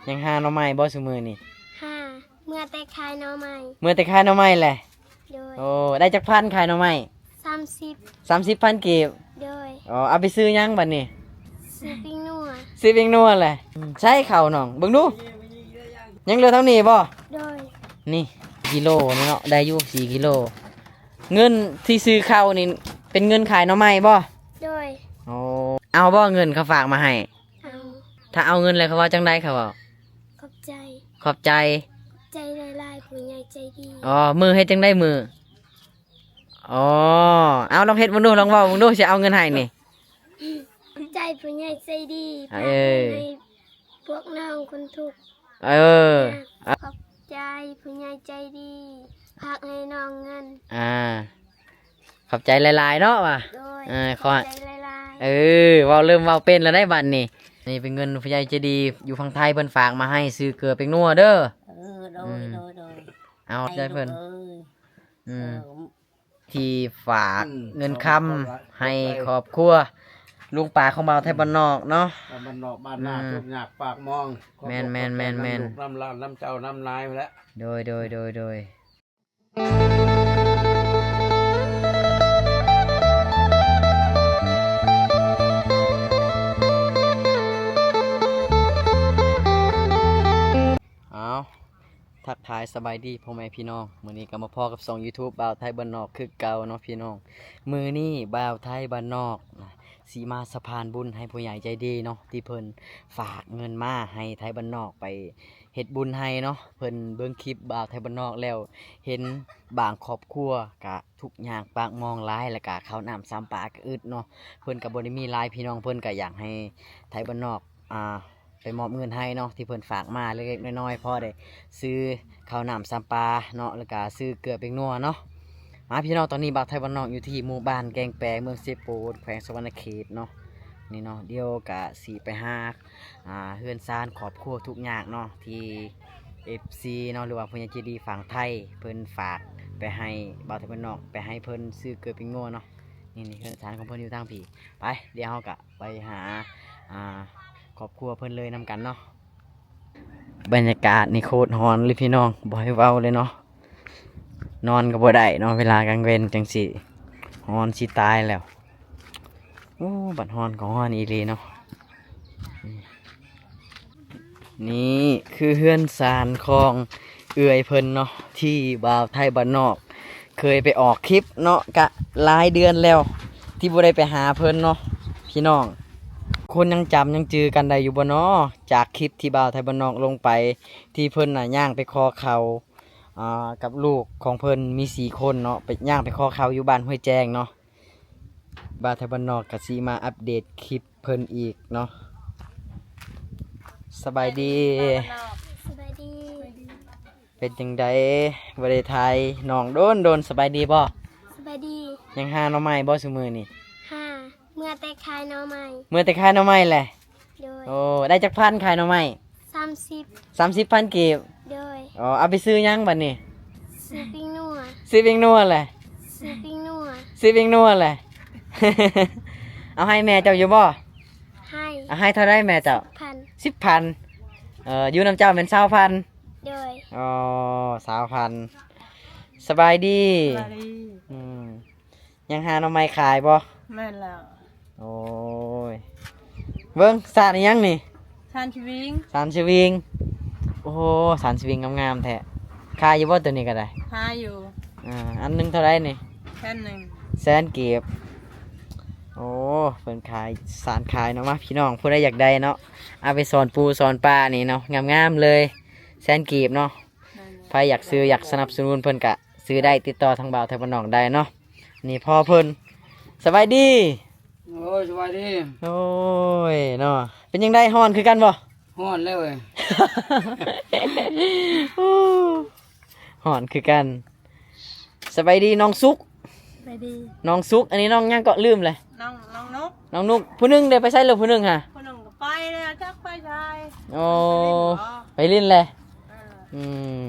ຍັງຫາໜໍ່ໄມ້ບໍ່ຊຸມື້ນີ້? ຫາ ເມືອແຕ່ຂາຍໜໍ່ໄມ້. ເມືອແຕ່ຂາຍໜໍ່ໄມ້ແຫຼະ? ໂດຍ. ໂອ້ ໄດ້ຈັກພັນຂາຍໜໍ່ໄມ້? ສາມສິບ. ສາມສິບພັນກີບ? ໂດຍ. ອໍ ເອົາໄປຊື້ຫຍັງບັດນີ້? ຊື້ປີ້ງນົວ. ຊື້ປີ້ງນົວແຫຼະ. ໃຊ້ເຂົ້ານ້ອງ ເບິ່ງດູ ຍັງເຫຼືອເທົ່ານີ້ບໍ່? ໂດຍ. ນີ້ ກິໂລນີ້ເນາະ ໄດ້ຢູ່ສີ່ກິໂລ. ເງິນທີ່ຊື້ເຂົ້ານີ້ເປັນເງິນຂາຍໜໍ່ໄມ້ບໍ່? ໂດຍ. ໂອ້ ເອົາບໍ່ເງິນເຂົາຝາກມາໃຫ້? ເອົາ. ຖ້າເອົາເງິນແລ້ວເຂົາເວົ້າຈັ່ງໃດ? ເຂົາເວົ້າ ຂອບໃຈ. ຂອບໃຈ. ຂອບໃຈຫຼາຍໆ ຜູ້ໃຫຍ່ໃຈດີ. ອໍ ມືເຮັດຈັ່ງໃດມື? ອໍ ເອົາ ລອງເຮັດເບິ່ງດູ ລອງເວົ້າເບິ່ງດູ ຊິເອົາເງິນໃຫ້ນີ້. ຂອບໃຈຜູ້ໃຫຍ່ໃຈດີ ເອີ ຝາກເງິນໃຫ້ພວກນ້ອງຄົນທຸກ. ເອີ ຂອບໃຈຜູ້ໃຫຍ່ໃຈດີ ຝາກໃຫ້ນ້ອງເງິນ. ອ່າ ຂອບໃຈຫຼາຍໆເນາະວ່າ. ໂດຍ. ເອີ ຂອບໃຈຫຼາຍໆ. ເອີ ເວົ້າ ເລີ່ມເວົ້າເປັນແລ້ວໄດ໋ບັດນີ້. ນີ້ເປັນເງິນຜູ້ໃຫຍ່ໃຈດີຢູ່ຝັ່ງໄທເພິ່ນຝາກມາໃຫ້ ຊື້ເກືອແປ້ງນົວເດີ. ເອີ ໂດຍ ໂດຍ ໂດຍ. ເອົາໃຈເພິ່ນ. ອືມ ເອີ ທີ່ຝາກເງິນຄຳໃຫ້ຄອບຄົວລຸງປ້າຂອງບ່າວໄທບ້ານນອກເນາະ ບ້ານນອກບ້ານນາ ອືມ ທຸກຍາກປາກມອງ. ແມ່ນໆໆໆ ນຳລູກນຳຫຼານ ນຳເຈົ້ານຳນາຍພຸ້ນແຫຼະ. ໂດຍ ໂດຍ ໂດຍ ໂດຍ. ເອົາ ທັກທາຍສະບາຍດີພໍ່ແມ່ພີ່ນ້ອງ. ມື້ນີ້ກໍມາພໍ້ກັບຊ່ອງຢູທູບບ່າວໄທບ້ານນອກຄືເກົ່າເນາະພີ່ນ້ອງ. ມື້ນີ້ບ່າວໄທບ້ານນອກນະ ຊິມາສະພານບຸນໃຫ້ຜູ້ໃຫຍ່ໃຈດີເນາະ ທີ່ເພິ່ນຝາກເງິນມາໃຫ້ໄທບ້ານນອກໄປເຮັດບຸນໃຫ້ເນາະ. ເພິ່ນເບິ່ງຄລິບບ່າວໄທບ້ານນອກແລ້ວ ເຫັນບາງຄອບຄົວກະທຸກຍາກປາກມອງຫຼາຍ ແລ້ວກະເຂົ້ານ້ຳຊຳປາກະອຶດເນາະ. ເພິ່ນກະບໍ່ໄດ້ມີຫຼາຍ ພີ່ນ້ອງເພິ່ນກະຢາກໃຫ້ໄທບ້ານນອກ ອ່າ ໄປມອບເງິນໃຫ້ເນາະ ທີ່ເພິ່ນຝາກມາເລັກໆນ້ອຍໆ ພໍໄດ້ຊື້ເຂົ້ານ້ຳຊຳປາເນາະ ແລ້ວກະຊື້ເກືອແປ້ງນົວເນາະ. ມາພີ່ນ້ອງ ຕອນນີ້ບ່າວໄທບ້ານນອກຢູ່ທີ່ໝູ່ບ້ານແກ້ງແປ ເມືອງເຊໂປນ ແຂວງສະຫວັນນະເຂດເນາະ. ນີ້ເນາະ ດຽວກະຊິໄປຫາ ອ່າ ເຮືອນຊານຄອບຄົວທຸກຍາກເນາະ ທີ່ເອັຟຊີເນາະ ຫຼືວ່າຜູ້ໃຫຍ່ໃຈດີຝັ່ງໄທ ເພິ່ນຝາກໄປໃຫ້ບ່າວໄທບ້ານນອກ ໄປໃຫ້ເພິ່ນຊື້ເກືອແປ້ງນົວເນາະ. ນີ້ ນີ້ເຮືອນຊານຂອງເພິ່ນຢູ່ທາງພີ້. ໄປ ດຽວເຮົາກະ ໄປຫາ ອ່າ ຄອບຄົວເພິ່ນເລີຍນຳກັນເນາະ. ບັນຍາກາດນີ້ໂຄດຮ້ອນເລີຍພີ່ນ້ອງ ບໍ່ໃຫ້ເວົ້າເລີຍເນາະ. ນອນກໍບໍ່ໄດ້ເນາະ ເວລາກາງເວັນຈັ່ງຊີ້ ຮ້ອນຊິຕາຍແລ້ວ. ໂອ້ ບັດຮ້ອນກໍຮ້ອນອີ່ຫຼີເນາະ. ນີ້ຄືເຮືອນຊານຂອງເອື້ອຍເພິ່ນເນາະ ທີ່ບ່າວໄທບ້ານນອກເຄີຍໄປອອກຄລິບເນາະ. ກະຫຼາຍເດືອນແລ້ວທີ່ບໍ່ໄດ້ໄປຫາເພິ່ນເນາະພີ່ນ້ອງ. ຄົນຍັງຈຳຍັງຈື່ກັນໄດ້ຢູ່ບໍ່ເນາະ ຈາກຄລິບທີ່ບ່າວໄທບ້ານນອກລົງໄປ ທີ່ເພິ່ນນະຍ່າງໄປຂໍເຂົ້າ ອ່າ ກັບລູກຂອງເພິ່ນມີສີ່ຄົນເນາະ ໄປ ຍ່າງໄປຂໍເຂົ້າຢູ່ບ້ານຫ້ວຍແຈ້ງເນາະ. ບ່າວໄທບ້ານນອກກໍຊິມາອັບເດດຄລິບເພິ່ນອີກເນາະ. ສະບາຍດີ. ສະບາຍດີ. ເປັນຈັ່ງໃດ ບໍ່ໄດ້ຖ່າຍນ້ອງດົນໆ. ສະບາຍດີບໍ່? ສະບາຍດີ. ຍັງຫາໜໍ່ໄມ້ບໍ່ຊຸມື້ນີ້? ຫາ ເມືອແຕ່ຂາຍໜໍ່ໄມ້. ເມືອແຕ່ຂາຍໜໍ່ໄມ້ແຫຼະ? ໂດຍ. ໂອ້ ໄດ້ຈັກພັນຂາຍໜໍ່ໄມ້? ສາມສິບ. ສາມສິບພັນກີບ? ໂດຍ. ອໍ ເອົາໄປຊື້ຫຍັງບັດນີ້? ຊື້ປີ້ງນົວ. ຊື້ປີ້ງນົວແຫຼະ? ຊື້ປີ້ງນົວ. ຊື້ປີ້ງນົວແຫຼະ? ເອົາໃຫ້ແມ່ເຈົ້າຢູ່ບໍ່? ໃຫ້. ເອົາໃຫ້ເທົ່າໃດແມ່ເຈົ້າ? ສິບພັນ. ສິບພັນ. ເອີ ຢູ່ນຳເຈົ້າແມ່ນຊາວພັນ? ໂດຍ. ອໍ ຊາວພັນ. ສະບາຍດີ. ສະບາຍດີ. ອືມ ຍັງຫາໜໍ່ໄມ້ຂາຍບໍ່? ແມ່ນແລ້ວ. ໂອ້ຍ ເບິ່ງ ສານອີ່ຫຍັງນີ້? ສານຊະວິງ. ສານຊະວິງ. ໂອ້ ສານຊະວິງງາມໆແທ້. ຂາຍຢູ່ບໍ່ໂຕນີ້ກໍໄດ້? ຂາຍຢູ່. ອ່າ ອັນໜຶ່ງເທົ່າໃດນີ້? ແສນໜຶ່ງ. ແສນກີບ. ໂອ້ ເພິ່ນຂາຍ ສານຂາຍເນາະ. ມາ ພີ່ນ້ອງ ຜູ້ໃດຢາກໄດ້ເນາະ ເອົາໄປສອນປູສອນປານີ້ເນາະ ງາມໆເລີຍ. ແສນກີບເນາະ. ແມ່ນແລ້ວ. ໃຜຢາກຊື້ ຢາກສະໜັບສະໜູນເພິ່ນກະ ຊື້ໄດ້ ຕິດຕໍ່ທາງບ່າວໄທບ້ານນອກໄດ້ເນາະ. ນີ້ພໍ່ເພິ່ນ. ສະບາຍດີ. ໂອ້ຍ ສະບາຍດີ. ໂອ້ຍເນາະ ເປັນຈັ່ງໃດ ຮ້ອນຄືກັນບໍ່? ຮ້ອນແລ້ວເອີຍ. ໂອ້ ຮ້ອນຄືກັນ. ສະບາຍດີນ້ອງສຸກ. ສະບາຍດີ. ນ້ອງສຸກ ອັນນີ້ນ້ອງຫຍັງເກາະ ລືມແຫຼະ. ນ້ອງ ນ້ອງນົກ. ນ້ອງນົກ. ຜູ້ໜຶ່ງເດ ໄປໃສແລ້ວຜູ້ໜຶ່ງຫະ? ຜູ້ໜຶ່ງກໍໄປແລ້ວ ຈັກໄປໃສ. ໂອ້ ໄປຫຼິ້ນແຫຼະ. ເອີ ອືມ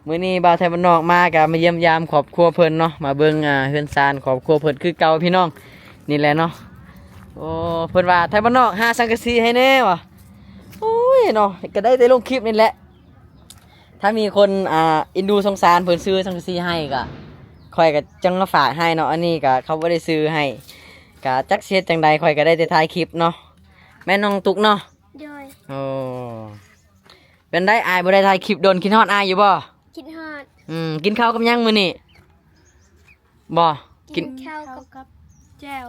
ມື້ນີ້ບ່າວໄທບ້ານນອກມາກໍມາຢ້ຽມຢາມຄອບຄົວເພິ່ນເນາະ ມາເບິ່ງ ອ່າ ເຮືອນຊານຄອບຄົວເພິ່ນຄືເກົ່າພີ່ນ້ອງ. ນີ້ແຫຼະເນາະ. ໂອ້ ເພິ່ນວ່າ ໄທບ້ານນອກຫາສັງກະສີໃຫ້ແດ່ວ່າ. ໂອ້ຍ ເນາະ ກໍໄດ້ແຕ່ລົງຄລິບນີ້ແຫຼະ. ຖ້າມີຄົນ ອ່າ ເອັນດູສົງສານເພິ່ນຊື້ສັງກະສີໃຫ້ ກໍຂ້ອຍກໍຈັ່ງມາຝາກໃຫ້ເນາະ. ອັນນີ້ກໍເຂົາບໍ່ໄດ້ຊື້ໃຫ້ ກໍຈັກຊິເຮັດຈັ່ງໃດ ຂ້ອຍກໍໄດ້ແຕ່ຖ່າຍຄລິບເນາະ. ແມ່ນນ້ອງຕຸກເນາະ? ໂດຍ. ໂອ້ ເປັນໃດອ້າຍບໍ່ໄດ້ຖ່າຍຄລິບດົນ ຄິດຮອດອ້າຍຢູ່ບໍ່? ຄິດຮອດ. ອືມ ກິນເຂົ້າກັບຫຍັງມື້ນີ້? ບໍ່ ກິນ ກິນເຂົ້າກັບແຈ່ວ.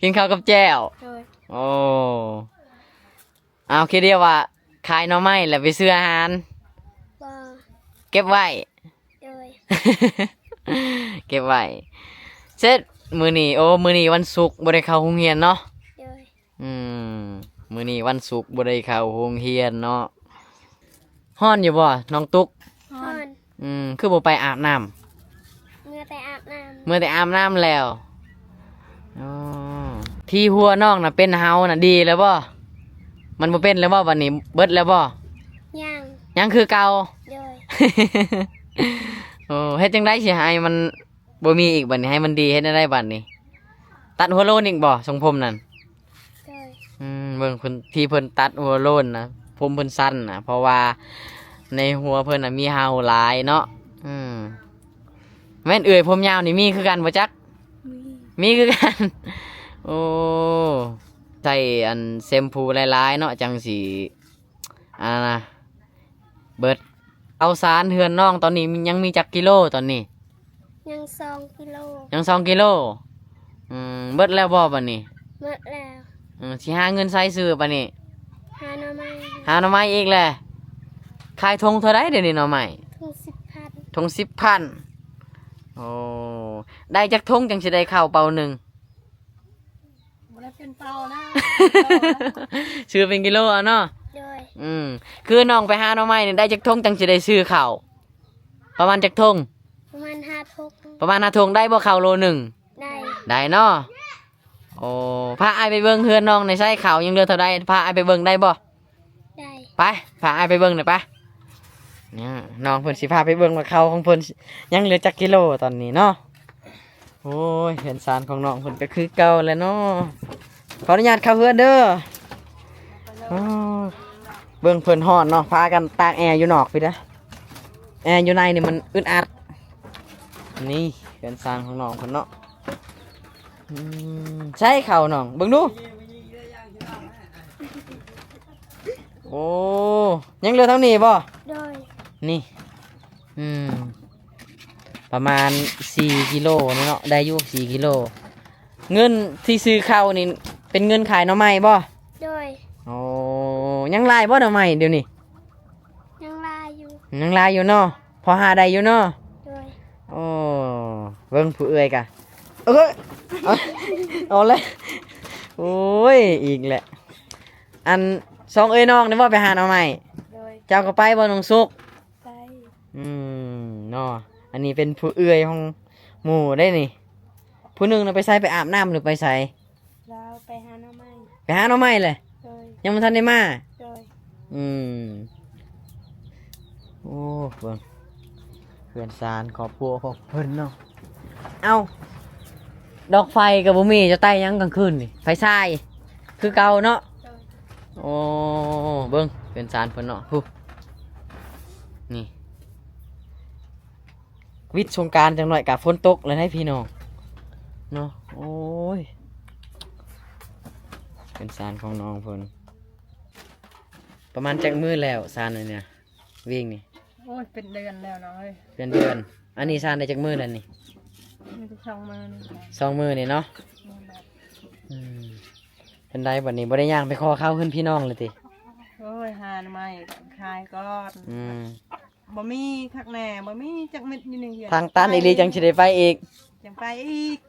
ກິນເຂົ້າກັບແຈ່ວ. ໂດຍ. ໂອ້ ເອົາ ຄິດດຽວວ່າຂາຍໜໍ່ໄມ້ແລ້ວໄປຊື້ອາຫານ? ບໍ່ ເກັບໄວ້. ໂດຍ. ເກັບໄວ້. ເສັດ ມື້ນີ້ ໂອ້ ມື້ນີ້ວັນສຸກ ບໍ່ໄດ້ເຂົ້າໂຮງຮຽນເນາະ? ໂດຍ. ອືມ ມື້ນີ້ວັນສຸກ ບໍ່ໄດ້ເຂົ້າໂຮງຮຽນເນາະ. ຮ້ອນຢູ່ບໍ່ນ້ອງຕຸກ? ຮ້ອນ. ອືມ ຄືບໍ່ໄປອາບນ້ຳ? ເມືອແຕ່ອາບນ້ຳ. ເມືອແຕ່ອາບນ້ຳແລ້ວ. ອໍ ທີ່ຫົວນ້ອງນະເປັນເຫົ່ານະ ດີແລ້ວບໍ່? ມັນບໍ່ເປັນແລ້ວບໍ່ບັດນີ້? ເບິດແລ້ວບໍ່? ຍັງ. ຍັງຄືເກົ່າ? ໂດຍ. ໂອ້ ເຮັດຈັ່ງໃດຊິໃຫ້ມັນບໍ່ມີອີກບັດນີ້? ໃຫ້ມັນດີເຮັດແນວໃດບັດນີ້? ຕັດຫົວໂລ້ນອີກບໍ່ ຊົງຜົມນັ້ນ? ໂດຍ. ອືມ ເບິ່ງເພິ່ນ ທີ່ເພິ່ນຕັດຫົວໂລ້ນນະ ຜົມເພິ່ນສັ້ນນະ ເພາະວ່າໃນຫົວເພິ່ນນະມີເຫົ່າຫຼາຍເນາະ. ອືມ ແມ່ນເອື້ອຍຜົມຍາວນີ້ມີຄືກັນບໍ່ຈັກ? ມີ ມີຄືກັນ. ໂອ້ ໃສ່ອັນແຊມພູຫຼາຍໆເນາະ ຈັ່ງຊິ ອັນນັ້ນນະ ເບິດ. ເອົາສານເຮືອນນ້ອງຕອນນີ້ຍັງມີຈັກກິໂລຕອນນີ້? ຍັງສອງກິໂລ. ຍັງສອງກິໂລ. ອືມ ເບິດແລ້ວບໍ່ບັດນີ້? ເບິດແລ້ວ. ອືມ ຊິຫາເງິນໃສຊື້ບັດນີ້? ຫາໜໍ່ໄມ້. ຫາໜໍ່ໄມ້ອີກແຫຼະ. ຂາຍຖົງເທົ່າໃດດຽວນີ້ໜໍ່ໄມ້? ຖົງສິບພັນ. ຖົງສິບພັນ. ໂອ້ ໄດ້ຈັກຖົງຈັ່ງຊິໄດ້ເຂົ້າເປົາໜຶ່ງ? ບໍ່ໄດ້ເປັນເປົານະ ຊື້ເປັນກິໂລເອົາເນາະ. ໂດຍ. ອືມ ຄືນ້ອງໄປຫາໜໍ່ໄມ້ນີ້ ໄດ້ຈັກຖົງຈັ່ງຊິໄດ້ຊື້ເຂົ້າ? ປະມານຈັກຖົງ? ປະມານຫ້າຖົງ. ປະມານຫ້າຖົງ. ໄດ້ບໍ່ເຂົ້າໂລໜຶ່ງ? ໄດ້. ໄດ້ເນາະ. ໂອ້ ພາອ້າຍໄປເບິ່ງເຮືອນນ້ອງແດ່ ໃຊ້ເຂົ້າຍັງເຫຼືອເທົ່າໃດ? ພາອ້າຍໄປເບິ່ງໄດ້ບໍ່? ໄດ້. ໄປ ພາອ້າຍໄປເບິ່ງໜ່ອຍໄປ. ນ້ອງເພິ່ນຊິພາໄປເບິ່ງວ່າເຂົ້າຂອງເພິ່ນຍັງເຫຼືອຈັກກິໂລຕອນນີ້ເນາະ. ໂອ້ຍ ເຮືອນຊານຂອງນ້ອງເພິ່ນກໍຄືເກົ່າແຫຼະເນາະ. ຂໍອະນຸຍາດເຂົ້າເຮືອນເດີ. ໂອ້ ເບິ່ງເພິ່ນຮ້ອນເນາະ ພາກັນຕາກແອຢູ່ນອກພີ້ເດີ. ແອຢູ່ໃນນີ້ມັນອຶດອັດ. ນີ້ເຮືອນຊານຂອງນ້ອງເພິ່ນເນາະ. ອືມ ໃຊ້ເຂົ້ານ້ອງ ເບິ່ງດູ. ໂອ້ ຍັງເຫຼືອເທົ່ານີ້ບໍ່? ໂດຍ. ນີ້ ອືມ ປະມານສີ່ກິໂລນີ້ເນາະ ໄດ້ຢູ່ສີ່ກິໂລ. ເງິນທີ່ຊື້ເຂົ້ານີ້ເປັນເງິນຂາຍໜໍ່ໄມ້ບໍ່? ໂດຍ. ໂອ້ ຍັງຫຼາຍບໍ່ໜໍ່ໄມ້ດຽວນີ້? ຍັງຫຼາຍຢູ່. ຍັງຫຼາຍຢູ່ເນາະ ພໍຫາໄດ້ຢູ່ເນາະ. ໂດຍ. ໂອ້ ເບິ່ງຜູ້ເອື້ອຍກະ ເອີຍ ເອົາແລ້ວ. ໂອ້ຍ ອີກແຫຼະ. ອັນສອງເອື້ອຍນ້ອງນີ້ບໍ່ໄປຫາໜໍ່ໄມ້? ໂດຍ. ເຈົ້າກໍໄປບໍ່ນ້ອງສຸກ? ໄປ. ອືມ ເນາະ ອັນນີ້ເປັນຜູ້ເອື້ອຍຂອງໝູ່ເດ້ນີ້. ຜູ້ໜຶ່ງນະໄປໃສ? ໄປອາບນ້ຳຫຼືໄປໃສ? ລາວໄປຫາໜໍ່ໄມ້. ໄປຫາໜໍ່ໄມ້ແຫຼະ? ໂດຍ. ຍັງບໍ່ທັນໄດ້ມາ? ໂດຍ. ອືມ ໂອ້ ເບິ່ງເຮືອນຊານຄອບຄົວຂອງເພິ່ນເນາະ. ເອົ້າ ດອກໄຟກໍບໍ່ມີ ຈະໄຕ້ຫຍັງກາງຄືນນີ້? ໄຟສາຍຄືເກົ່າເນາະ? ໂດຍ. ໂອ້ ເບິ່ງເຮືອນຊານເພິ່ນເນາະ ພຸ້ນ ນີ້. ວິດສົງການຈັກໜ້ອຍກະຝົນຕົກແລ້ວໃດພີ່ນ້ອງເນາະ. ໂອ້ຍ ເປັນຊານຂອງນ້ອງເພິ່ນ ປະມານຈັກມື້ແລ້ວຊານອັນເນີ້ຍ ວິງນີ້? ໂອ້ຍ ເປັນເດືອນແລ້ວນ້ອງເອີຍ. ເປັນເດືອນ. ອັນນີ້ຊານໄດ້ຈັກມື້ແລ້ວນີ້? ມີແຕ່ສອງມື້ນີ້ແຫຼະ. ສອງມື້ນີ້ເນາະ. ແມ່ນແຫຼະ. ອືມ ເປັນໃດບັດນີ້ ບໍ່ໄດ້ຍ່າງໄປຂໍເຂົ້າເຮືອນພີ່ນ້ອງເລີຍຕິ? ໂອ້ຍ ຫາໜໍ່ໄມ້ຂາຍກ່ອນ. ອືມ ບໍ່ມີຄັກແນ່ ບໍ່ມີຈັກເມັດຢູ່ໃນເຮືອນ. ທາງຕັນອີ່ຫຼີຈັ່ງຊິໄດ້ໄປອີກ. ຈັ່ງໄປອີກ.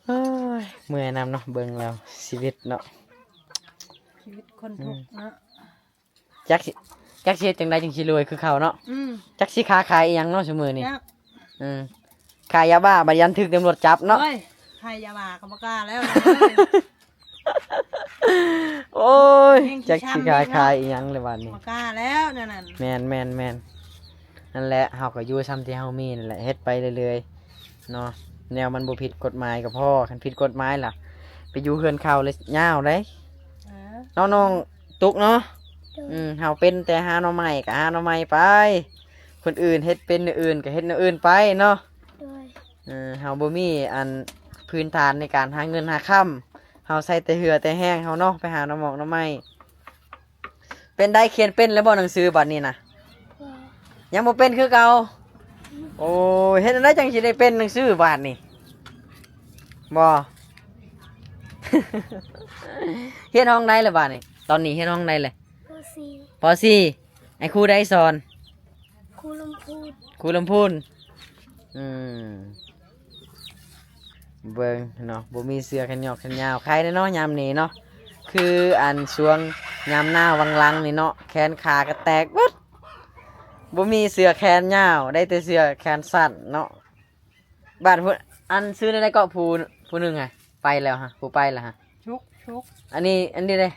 ໂອ້ຍ ເມື່ອຍນຳເນາະ ເບິ່ງແລ້ວຊີວິດເນາະ ຊີວິດຄົນທຸກເນາະ. ອືມ ຈັກຊິ ຈັກຊິເຮັດຈັ່ງໃດຈຶ່ງຊິລວຍຄືເກົ່າເນາະ. ອືມ ຈັກຊິຄ້າຂາຍອີ່ຫຍັງເນາະຊຸມື້ນີ້. ຈັກ ອືມ ຂາຍຢາບ້າ ບັດຢ້ານຖືກຕຳຫຼວດຈັບເນາະ. ໂອ້ຍ ຂາຍຢາບ້າກໍບໍ່ກ້າແລ້ວ. ໂອ້ຍ ແມ່ນ ຈັກຊິຂາຍ ຊິຊ້ຳອີກເນາະ ຂາຍອີ່ຫຍັງແລ້ວບັດນີ້ ບໍ່ກ້າແລ້ວແນວນັ້ນ. ແມ່ນໆໆ ນັ້ນແຫຼະ ເຮົາກໍຢູ່ຊ່ຳທີ່ເຮົາມີນັ້ນແຫຼະ ເຮັດໄປເລື້ອຍໆເນາະ. ແນວມັນບໍ່ຜິດກົດໝາຍກໍພໍ ຄັນຜິດກົດໝາຍລະ ໄປຢູ່ເຮືອນເຂົາລະຍາວເດ້. ເອີ ເນາະ ນ້ອງຕຸກເນາະ. ອືມ ເຮົາເປັນແຕ່ຫາໜໍ່ໄມ້ກໍຫາໜໍ່ໄມ້ໄປ ຄົນອື່ນເຮັດເປັນແນວອື່ນກໍເຮັດແນວອື່ນໄປເນາະ. ໂດຍ ເອີ ເຮົາບໍ່ມີອັນພື້ນຖານໃນການຫາເງິນຫາຄຳ ເຮົາໃຊ້ແຕ່ເຫື່ອແຕ່ແຮງເຮົາເນາະ ໄປຫາໜໍ່ໝອກໜໍ່ໄມ້. ເປັນໄດ້ ຂຽນເປັນແລ້ວບໍ່ໜັງສືບັດນີ້ນະ? ບໍ່ ຍັງບໍ່ເປັນຄືເກົ່າ. ໂອ້ຍ ເຮັດແນວໃດຈັ່ງຊິໄດ້ເປັນໜັງສືບາດນີ້? ບໍ່ ຮຽນຫ້ອງໃດແລ້ວບາດນີ້? ຕອນນີ້ຮຽນຫ້ອງໃດແລ້ວ? ປໍສີ່ ປໍສີ່ ໃຫ້ຄູໃດສອນ? ຄູລຳພູນ ຄູລຳພູນ. ອືມ ເບິ່ງເນາະ ບໍ່ມີເສື້ອແຂນຍອກແຂນຍາວ ໃຄແດ່ເນາະຍາມນີ້ເນາະ. ຄືອັນຊ່ວງຍາມໜາວຫວ່າງຫຼັງນີ້ເນາະ ແຂນຂາກໍແຕກເບິດ ບໍ່ມີເສື້ອແຂນຍາວ ໄດ້ແຕ່ເສື້ອແຂນສັ້ນເນາະ. ບາດຜູ້ ອັນຊື່ແນວໃດເກາະ ຜູ້ ຜູ້ໜຶ່ງຫະ ໄປແລ້ວຫະ ຜູ້ໄປແລ້ວຫະ? ຊຸກ ຊຸກ ອັນນີ້ ອັນນີ້ເດ້?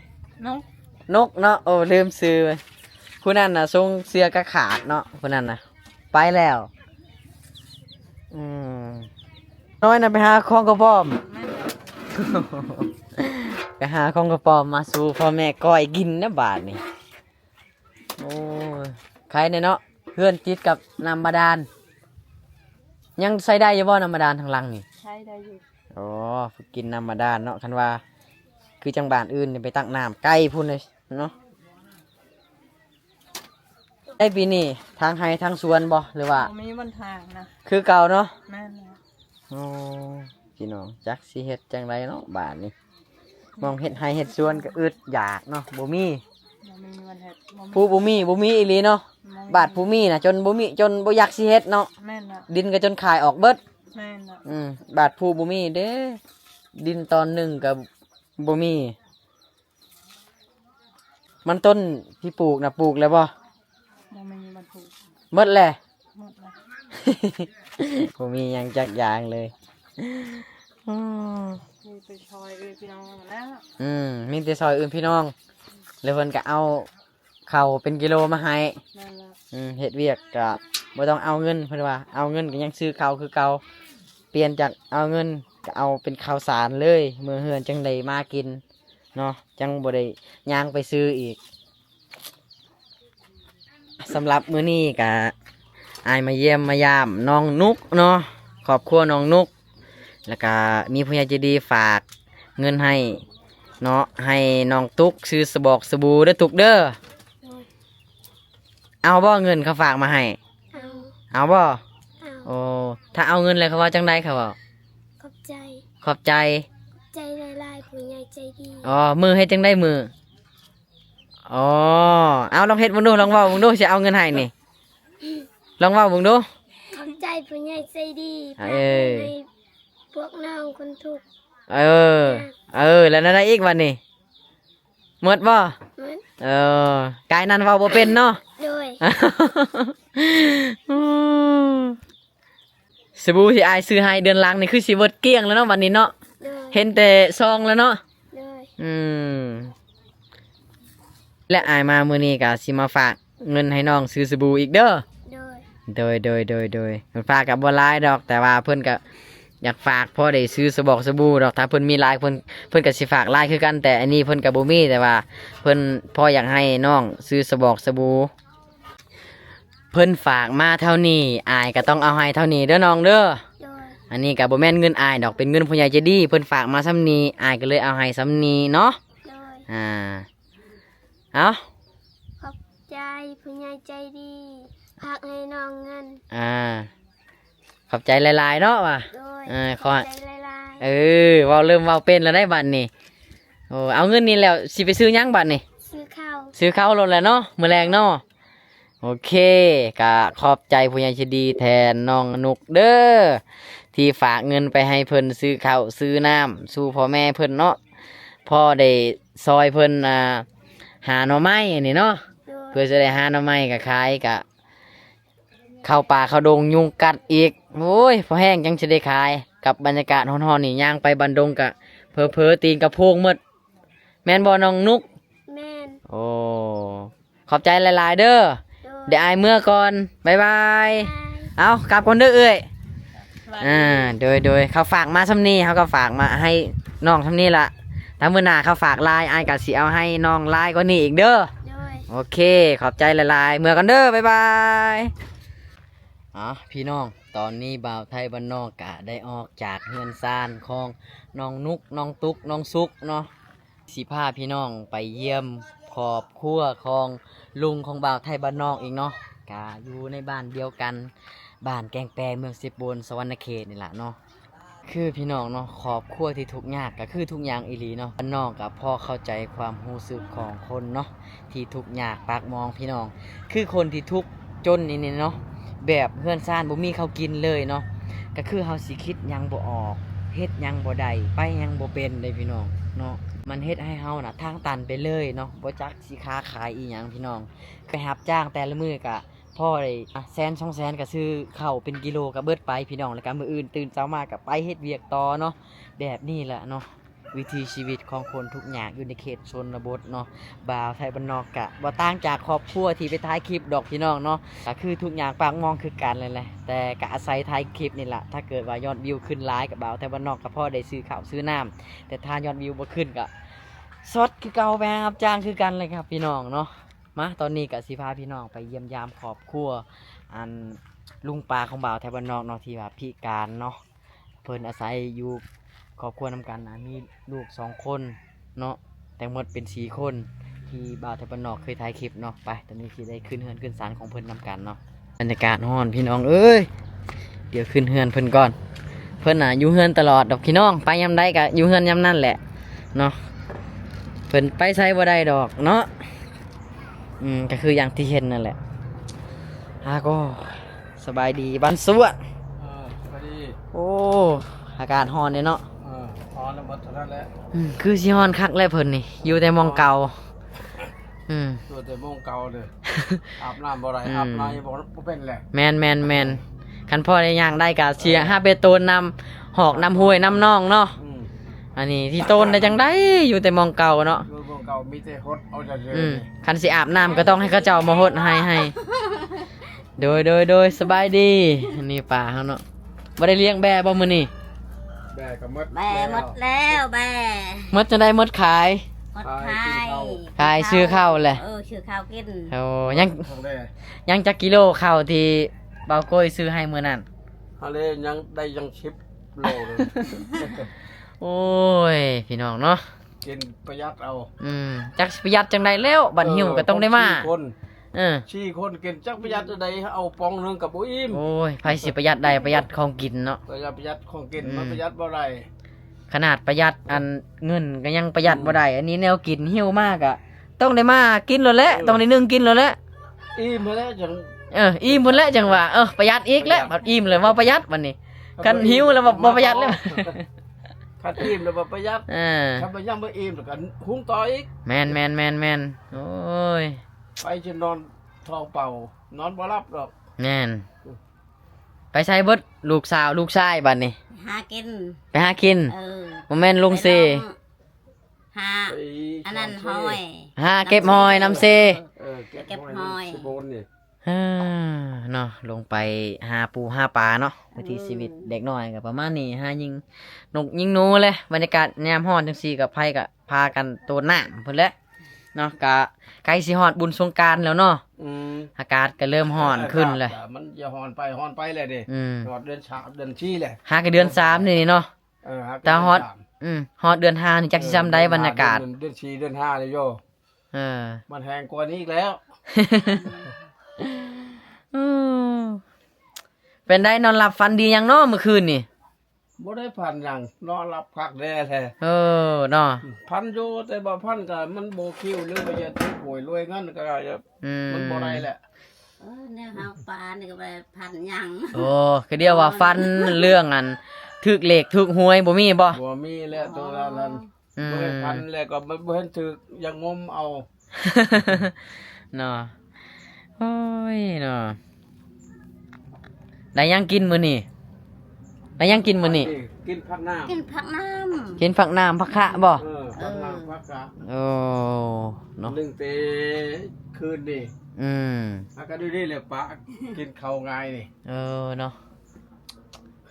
ນົກ ນົກເນາະ. ໂອ້ ລືມຊື່ ຜູ້ນັ້ນນະ ຊົງເສື້ອກະຂາດເນາະ ຜູ້ນັ້ນນະ ໄປແລ້ວ. ອືມ ນ້ອຍນະໄປຫາຂອງກະປອມ ແມ່ນແລ້ວ ໄປຫາຂອງກະປອມມາສູ່ພໍ່ແມ່ກ້ອຍກິນນະບາດນີ້. ໂອ້ຍ ໄຄແດ່ເນາະ ເຮືອນຕິດກັບນ້ຳບາດານ. ຍັງໃຊ້ໄດ້ຢູ່ບໍ່ນ້ຳບາດານທາງຫຼັງນີ້? ໃຊ້ໄດ້ຢູ່. ອໍ ເພິ່ນກິນນ້ຳບາດານເນາະ ຄັນວ່າຄືຈັ່ງບ້ານອື່ນນີ້ໄປຕັກນ້ຳໄກພຸ້ນເລີຍເນາະ. ໄດ້ປີນີ້ທາງໄຮ່ທາງສວນບໍ່ ຫຼືວ່າ? ບໍ່ມີບ່ອນທາງນະ ຄືເກົ່າເນາະ. ແມ່ນແລ້ວ. ໂອ້ ພີ່ນ້ອງ ຈັກຊິເຮັດຈັ່ງໃດເນາະບາດນີ້ ມອງເຮັດໄຮ່ເຮັດສວນກໍອຶດຢາກເນາະ ບໍ່ມີ ບໍ່ມີວັນເຮັດ ບໍ່ມີ ຜູ້ບໍ່ມີ ບໍ່ມີອີ່ຫຼີເນາະ. ບໍ່ມີ ບາດຜູ້ມີນະ ຈົນບໍ່ມີ ຈົນບໍ່ຢາກຊິເຮັດເນາະ. ແມ່ນລະ ດິນກໍຈົນຂາຍອອກເບິດ. ແມ່ນລະ. ອືມ ບາດຜູ້ບໍ່ມີເດ້ ດິນຕອນໜຶ່ງກໍບໍ່ມີ. ມັນຕົ້ນທີ່ປູກນະ ປູກແລ້ວບໍ່? ບໍ່ມີມັນປູກ ໝົດແລ້ວ ໝົດແລ້ວ ບໍ່ມີຫຍັງຈັກຢ່າງເລີຍ. ອືມ ມີແຕ່ຊ່ອຍເອື້ອຍພີ່ນ້ອງຫັ້ນແຫຼະ. ອືມ ມີແຕ່ຊ່ອຍເອື້ອຍພີ່ນ້ອງ ແລ້ວເພິ່ນກໍເອົາເຂົ້າເປັນກິໂລມາໃຫ້. ແມ່ນແລ້ວ. ອືມ ເຮັດວຽກກໍບໍ່ຕ້ອງເອົາເງິນ ເພິ່ນວ່າເອົາເງິນກໍຍັງຊື້ເຂົ້າຄືເກົ່າ ປ່ຽນຈາກເອົາເງິນກໍເອົາເປັນເຂົ້າສານເລີຍ ເມືອເຮືອນຈັ່ງໄດ້ມາກິນ ເນາະ ຈັ່ງບໍ່ໄດ້ຍ່າງໄປຊື້ອີກ. ສຳລັບມື້ນີ້ກະ ອ້າຍມາຢ້ຽມມາຢາມນ້ອງນຸກເນາະ ຄອບຄົວນ້ອງນຸກ ແລ້ວກະມີຜູ້ໃຫຍ່ໃຈດີຝາກເງິນໃຫ້ເນາະ ໃຫ້ນ້ອງຕຸກຊື້ສະບອກສະບູເດີຕຸກເດີ. ໂດຍ. ເອົາບໍ່ເງິນເຂົາຝາກມາໃຫ້? ເອົາ. ເອົາບໍ່? ເອົາ. ໂອ້ ຖ້າເອົາເງິນແລ້ວເຂົາເວົ້າຈັ່ງໃດ? ເຂົາເວົ້າ ຂອບໃຈ. ຂອບໃຈ. ຂອບໃຈຫຼາຍໆ ຜູ້ໃຫຍ່ໃຈດີ. ອໍ ມືເຮັດຈັ່ງໃດມື? ອໍ ເອົາ ລອງເຮັດເບິ່ງດູ ລອງເວົ້າເບິ່ງດູ ຊິເອົາເງິນໃຫ້ນີ້ ລອງເວົ້າເບິ່ງດູ. ຂອບໃຈຜູ້ໃຫຍ່ໃຈດີ ເອີ ຝາກເງິນໃຫ້ພວກນ້ອງຄົນທຸກ. ເອີ ເອີ ແລ້ວແນວໃດອີກບັດນີ້? ໝົດບໍ່? ໝົດ. ເອີ ກາຍນັ້ນເວົ້າບໍ່ເປັນເນາະ. ໂດຍ. ສະບູທີ່ອ້າຍຊື້ໃຫ້ເດືອນຫຼັງນີ້ຄືຊິເບິດກ້ຽງແລ້ວເນາະບັດນີ້ເນາະ. ໂດຍ. ເຫັນແຕ່ຊອງແລ້ວເນາະ. ໂດຍ. ອືມ ແລະອ້າຍມາມື້ນີ້ກະຊິມາຝາກເງິນໃຫ້ນ້ອງຊື້ສະບູອີກເດີ. ໂດຍ. ໂດຍ ໂດຍ ໂດຍ ໂດຍ. ເພິ່ນຝາກກະບໍ່ຫຼາຍດອກ ແຕ່ວ່າເພິ່ນກະຢາກຝາກພໍໄດ້ຊື້ສະບອກສະບູດອກ ຖ້າເພິ່ນມີຫຼາຍ ເພິ່ນ ເພິ່ນກະຊິຝາກຫຼາຍຄືກັນ ແຕ່ອັນນີ້ເພິ່ນກະບໍ່ມີ ແຕ່ວ່າເພິ່ນພໍຢາກໃຫ້ນ້ອງຊື້ສະບອກສະບູ. ເພິ່ນຝາກມາເທົ່ານີ້ ອ້າຍກໍຕ້ອງເອົາໃຫ້ເທົ່ານີ້ເດີນ້ອງເດີ. ໂດຍ. ອັນນີ້ກໍບໍ່ແມ່ນເງິນອ້າຍດອກ ເປັນເງິນຜູ້ໃຫຍ່ໃຈດີ ເພິ່ນຝາກມາສ່ຳນີ້ ອ້າຍກໍເລີຍເອົາໃຫ້ສ່ຳນີ້ເນາະ. ໂດຍ. ອ່າ ເອົາ ຂອບໃຈຜູ້ໃຫຍ່ໃຈດີ ຝາກໃຫ້ນ້ອງເງິນ. ອ່າ ຂອບໃຈຫຼາຍໆເນາະວ່າ. ໂດຍ. ເອີ ຂອບໃຈຫຼາຍໆ. ເອີ ເວົ້າ ເລີ່ມເວົ້າເປັນແລ້ວໄດ໋ບັດນີ້. ໂອ້ ເອົາເງິນນີ້ແລ້ວຊິໄປຊື້ຫຍັງບັດນີ້? ຊື້ເຂົ້າ. ຊື້ເຂົ້າໂລດແຫຼະເນາະ ມື້ແລງເນາະ. ໂອເຄ ກະຂອບໃຈຜູ້ໃຫຍ່ໃຈດີແທນນ້ອງນຸກເດີ ທີ່ຝາກເງິນໄປໃຫ້ເພິ່ນຊື້ເຂົ້າຊື້ນ້ຳສູ່ພໍ່ແມ່ເພິ່ນເນາະ ພໍໄດ້ຊ່ອຍເພິ່ນ ອ່າ ຫາໜໍ່ໄມ້ນີ້ເນາະ. ໂດຍ. ເພື່ອຈະໄດ້ຫາໜໍ່ໄມ້ກະຂາຍ ກະເຂົ້າປ່າເຂົ້າດົງຍຸງກັດອີກ. ໂອ້ຍ ພໍແຮງຈັ່ງຊິໄດ້ຂາຍ ກັບບັນຍາກາດຮ້ອນໆນີ້ ຍ່າງໄປບ້ານດົງກະເຜີໆຕີນກະໂພງໝົດ. ແມ່ນບໍ່ນ້ອງນຸກ? ແມ່ນ. ໂອ້ ຂອບໃຈຫຼາຍໆເດີ. ໂດຍ. ດຽວອ້າຍເມືອກ່ອນ ບາຍບາຍ. ບາຍ. ເອົາ ກັບກ່ອນເດີເອື້ອຍ. ບາຍ. ອ່າ ໂດຍໆ ເຂົາຝາກມາສ່ຳນີ້ ເຮົາກໍຝາກມາໃຫ້ນ້ອງສ່ຳນີ້ລະ ຖ້າມື້ໜ້າເຂົາຝາກຫຼາຍ ອ້າຍກໍຊິເອົາໃຫ້ນ້ອງຫຼາຍກວ່ານີ້ອີກເດີ. ໂດຍ. ໂອເຄ ຂອບໃຈຫຼາຍໆ ເມືອກ່ອນເດີ ບາຍບາຍ. ອ່າ ພີ່ນ້ອງ ຕອນນີ້ບ່າວໄທບ້ານນອກກະໄດ້ອອກຈາກເຮືອນຊານຂອງນ້ອງນຸກ ນ້ອງຕຸກ ນ້ອງສຸກເນາະ ຊິພາພີ່ນ້ອງໄປຢ້ຽມຄອບຄົວຂອງລຸງຂອງບ່າວໄທບ້ານນອກອີກເນາະ ກະຢູ່ໃນບ້ານດຽວກັນ ບ້ານແກ້ງແປ ເມືອງເຊໂປນ ສະຫວັນນະເຂດນີ້ລະເນາະ. ຄືພີ່ນ້ອງເນາະ ຄອບຄົວທີ່ທຸກຍາກກະຄືທຸກຍາກອີ່ຫຼີເນາະ. ບ້ານນອກກະພໍເຂົ້າໃຈຄວາມຮູ້ສຶກຂອງຄົນເນາະ ທີ່ທຸກຍາກປາກໝອງພີ່ນ້ອງ ຄືຄົນທີ່ທຸກຈົນນີ້ເນາະ ແບບເຮືອນຊານບໍ່ມີເຂົ້າກິນເລີຍເນາະ ກະຄືເຮົາຊິຄິດຫຍັງບໍ່ອອກ ເຮັດຫຍັງບໍ່ໄດ້ ໄປຫຍັງບໍ່ເປັນເດ້ພີ່ນ້ອງເນາະ. ມັນເຮັດໃຫ້ເຮົານະທາງຕັນໄປເລີຍເນາະ ບໍ່ຈັກຊິຄ້າຂາຍອີ່ຫຍັງພີ່ນ້ອງ. ໄປຮັບຈ້າງແຕ່ລະມື້ກະ ພໍໄດ້ ອ່າ ແສນສອງແສນກະຊື້ເຂົ້າເປັນກິໂລກະເບິດໄປພີ່ນ້ອງ ແລ້ວກະມື້ອື່ນຕື່ນເຊົ້າມາກະໄປເຮັດວຽກຕໍ່ເນາະ. ແບບນີ້ແຫຼະເນາະ ວິຖີຊີວິດຂອງຄົນທຸກຍາກຢູ່ໃນເຂດຊົນນະບົດເນາະ. ບ່າວໄທບ້ານນອກກະບໍ່ຕ່າງຈາກຄອບຄົວທີ່ໄປຖ່າຍຄລິບດອກພີ່ນ້ອງເນາະ ກະຄືທຸກຍາກປາກໝອງຄືກັນນັ້ນແຫຼະ ແຕ່ກະອາໄສຖ່າຍຄລິບນີ້ລະ ຖ້າເກີດວ່າຍອດວິວຂຶ້ນຫຼາຍກະ ບ່າວໄທບ້ານນອກກະພໍໄດ້ຊື້ເຂົ້າຊື້ນ້ຳ ແຕ່ຖ້າຍອດວິວບໍ່ຂຶ້ນກະ ຊອດຄືເກົ່າ ໄປຫາຮັບຈ້າງຄືກັນແຫຼະຄັບພີ່ນ້ອງເນາະ. ມາ ຕອນນີ້ກະຊິພາພີ່ນ້ອງໄປຢ້ຽມຢາມຄອບຄົວ ອັນ ລຸງປ້າຂອງບ່າວໄທບ້ານນອກເນາະ ທີ່ວ່າພິການເນາະ. ເພິ່ນອາໄສຢູ່ຄອບຄົວນຳກັນນະ ມີລູກສອງຄົນເນາະ ທັງໝົດເປັນສີ່ຄົນ ທີ່ບ່າວໄທບ້ານນອກເຄີຍຖ່າຍຄລິບເນາະ. ໄປ ຕອນນີ້ຊິໄດ້ຂຶ້ນເຮືອນຂຶ້ນຊານຂອງເພິ່ນນຳກັນເນາະ. ບັນຍາກາດຮ້ອນພີ່ນ້ອງເອີຍ ດຽວຂຶ້ນເຮືອນເພິ່ນກ່ອນ. ເພິ່ນນະຢູ່ເຮືອນຕະຫຼອດດອກພີ່ນ້ອງ ໄປຍາມໃດກະຢູ່ເຮືອນຍາມນັ້ນແຫຼະເນາະ ເພິ່ນໄປໃສບໍ່ໄດ້ດອກເນາະ. ອືມ ກະຄືຢ່າງທີ່ເຫັນນັ້ນແຫຼະ. ອາ ກໍສະບາຍດີບ້ານສວນ. ເອີ ສະບາຍດີ. ໂອ້ ອາກາດຮ້ອນເດ້ເນາະ. ເອີ ຮ້ອນແລ້ວໝົດເທົ່ານັ້ນແຫຼະ. ອືມ ຄືຊິຮ້ອນຄັກແຫຼະເພິ່ນນີ້ ຢູ່ແຕ່ໝ່ອງເກົ່າ. ອືມ ຢູ່ແຕ່ໝ່ອງເກົ່າເດີ ອາບນ້ຳບໍ່ໄດ້ ອືມ ອາບນ້ຳບໍ່ ບໍ່ເປັນແຫຼະ. ແມ່ນໆໆ ຄັນພໍໄດ້ຍ່າງໄດ້ກະຊິ ເອີ ຫາໄປໂຕນນ້ຳຫອກນ້ຳຫ້ວຍນ້ຳໜອງເນາະ. ອືມ ອັນນີ້ຊິໂຕນໄດ້ຈັ່ງໃດ ຢູ່ແຕ່ໝ່ອງເກົ່າເນາະ ຢູ່ໝ່ອງເກົ່າ ມີແຕ່ຫົດເອົາແຕ່ເດີ. ອືມ ຄັນຊິອາບນ້ຳກະຕ້ອງໃຫ້ເຂົາເຈົ້າມາຫົດໃຫ້ ໃຫ້. ໂດຍ ໂດຍ ໂດຍ ສະບາຍດີ. ອັນນີ້ປ້າເຮົາເນາະ ບໍ່ໄດ້ລ້ຽງແບ້ບໍ່ມື້ນີ້? ແບ້ກະໝົດ ແບ້ໝົດແລ້ວ ແບ້ ໝົດຈັ່ງໃດ ໝົດຂາຍ? ໝົດຂາຍ ຂາຍຊື້ເຂົ້າແຫຼະ. ເອີ ຊື້ເຂົ້າກິນ. ໂອ້ ຍັງ ຍັງຈັກກິໂລເຂົ້າທີ່ບ່າວໂກ້ຍຊື້ໃຫ້ມື້ນັ້ນ? ເຮົາເລີຍຍັງໄດ້ຍັງສິບໂລເລີຍ. ໂອ້ຍ ພີ່ນ້ອງເນາະ ກິນປະຢັດເອົາ. ອືມ ຈັກຊິປະຢັດຈັ່ງໃດແລ້ວ ບັດຫິວກະຕ້ອງໄດ້ມາ ເອີ ສີ່ຄົນ ເອີ ສີ່ຄົນກິນ ຈັກປະຢັດຈັ່ງໃດ ເອົາປ່ອງໜຶ່ງກະບໍ່ອີ່ມ. ໂອ້ຍ ໃຜຊິປະຢັດໄດ້ ປະຢັດຂອງກິນເນາະ ປະຢັດ ປະຢັດຂອງກິນ ອືມ ມັນປະຢັດບໍ່ໄດ້. ຂະໜາດປະຢັດອັນເງິນກະຍັງປະຢັດບໍ່ໄດ້ ອືມ ອັນນີ້ແນວກິນ ຫິວມາກະຕ້ອງໄດ້ມາກິນໂລດແຫຼະ ເອີ ຕ້ອງໄດ້ໜຶ້ງກິນໂລດແຫຼະ. ອີ່ມພຸ້ນແຫຼະຈັ່ງ ເອີ ອີ່ມພຸ້ນແຫຼະຈັ່ງວ່າ ເອີ ປະຢັດອີກແລ້ວ ບາດອີ່ມແລ້ວເວົ້າປະຢັດ ບາດນີ້ ຄັນຫິວແລ້ວເວົ້າປະຢັດແລ້ວ. ຄັນອີ່ມແລ້ວເວົ້າປະຢັດ ເອີ ຄັນວ່າຍັງບໍ່ອີ່ມແລ້ວກະຫຸງຕໍ່ອີກ. ແມ່ນໆໆໆ ໂອ້ຍ ໄປຈະນອນທ້ອງເປົ່າ ນອນບໍ່ຫຼັບດອກ. ແມ່ນ ໄປໃສເບິດ ລູກສາວລູກຊາຍບາດນີ້? ຫາກິນ ໄປຫາກິນ. ເອີ ບໍ່ແມ່ນລົງເຊ ຫາ ອັນນັ້ນຫອຍ ຫາເກັບຫອຍນຳເຊ. ເອີ ເກັບຫອຍ ເອີ ເນາະ ລົງໄປຫາປູຫາປາເນາະ. ວິຖີຊີວິດເດັກນ້ອຍກະປະມານນີ້ ຫາຍິງນົກຍິງໜູແຫຼະ. ບັນຍາກາດຍາມຮ້ອນຈັ່ງຊີ້ກະ ໃຜກະພາກັນໂຕນນ້ຳພຸ້ນແຫຼະເນາະ ກະໃກ້ຊິຮອດບຸນສົງການແລ້ວເນາະ. ອືມ ອາກາດກະເລີ່ມຮ້ອນຂຶ້ນແຫຼະ ອາກາດມັນຈະຮ້ອນໄປຮ້ອນໄປແລ້ວເດ້. ອືມ ຮອດເດືອນສາມເດືອນສີ່ແລ້ວ ຫາກະເດືອນສາມນີ້ເນາະ. ເອີ ຫາກະ ແຕ່ຮອດເດືອນສາມ ອືມ ຮອດເດືອນຫ້ານີ້ຈັກຊິຊ່ຳໃດ ເອີ ບັນຍາກາດ ເດືອນ ເດືອນສີ່ເດືອນຫ້ານີ້ໂຍ ເອີ ມັນແຮງກວ່ານີ້ອີກແລ້ວ. ເປັນໃດ ນອນຫຼັບຝັນດີຍັງເນາະມື້ຄືນນີ້? ບໍ່ໄດ້ຝັນຫຍັງ ນອນຫຼັບຄັກແດ່ແທ້. ເອີ ເນາະ ຝັນຢູ່ ແຕ່ວ່າຝັນກະມັນບໍ່ຄິວ ຫຼືວ່າຈະຖືກຫວຍລວຍເງິນກະ ອືມ ມັນບໍ່ໄດ້ແຫຼະ. ເອີ ແນວເຮົາປານນີ້ກະບໍ່ໄດ້ຝັນຫຍັງ. ໂອ້ ກະດຽວວ່າຝັນເລື່ອງອັນຖືກເລກຖືກຫວຍບໍ່ມີບໍ່? ບໍ່ມີແຫຼະ ໂຕນັ້ນ ອືມ ບໍ່ໄດ້ຝັນແລ້ວກະບໍ່ ບໍ່ເຫັນຖືກ ຢ່າງົມເອົາ ເນາະ. ໂອ້ຍເນາະ ໄດ້ຫຍັງກິນມື້ນີ້? ໄດ້ຫຍັງກິນມື້ນີ້? ກິນຜັກນ້ຳ ກິນຜັກນ້ຳ ກິນຜັກນ້ຳຜັກຂະບໍ່? ເອີ ຜັກນ້ຳຜັກຂະ. ໂອ້ ເນາະ ໜຶ້ງແຕ່ຄືນນີ້. ອືມ ອາກາດດີໆແຫຼະ ປາກິນເຂົ້າງ່າຍນີ້. ເອີ ເນາະ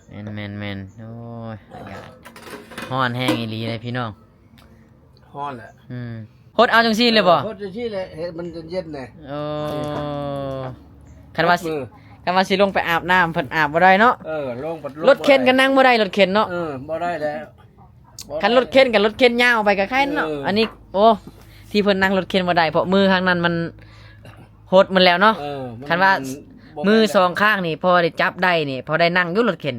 ແມ່ນໆໆ. ໂອ້ຍ ອາກາດຮ້ອນແຮງອີ່ຫຼີເດ້ພີ່ນ້ອງ. ຮ້ອນແຫຼະ. ອືມ ໂຮ ຫົດເອົາຈັ່ງຊີ້ເລີຍບໍ່? ຫົດຈັ່ງຊີ້ແຫຼະ ເຮັດມັນເຢັນໆແດ່. ໂອ້ ຄັນວ່າຊິ ຄັນວ່າຊິລົງໄປອາບນ້ຳ ເພິ່ນອາບບໍ່ໄດ້ເນາະ. ເອີ ລົງ ລົດເຂັນກໍນັ່ງບໍ່ໄດ້ ລົດເຂັນເນາະ. ເອີ ບໍ່ໄດ້ແລ້ວ. ຄັນລົດເຂັນກັບລົດເຂັນຍາວໄປກໍໄຄເນາະ. ເອີ ອັນນີ້ ໂອ້ ທີ່ເພິ່ນນັ່ງລົດເຂັນບໍ່ໄດ້ ເພາະມືຂ້າງນັ້ນມັນຫົດໝົດແລ້ວເນາະ. ເອີ ຄັນວ່າມືສອງຂ້າງນີ້ພໍໄດ້ຈັບໄດ້ນີ້ ພໍໄດ້ນັ່ງຢູ່ລົດເຂັນ.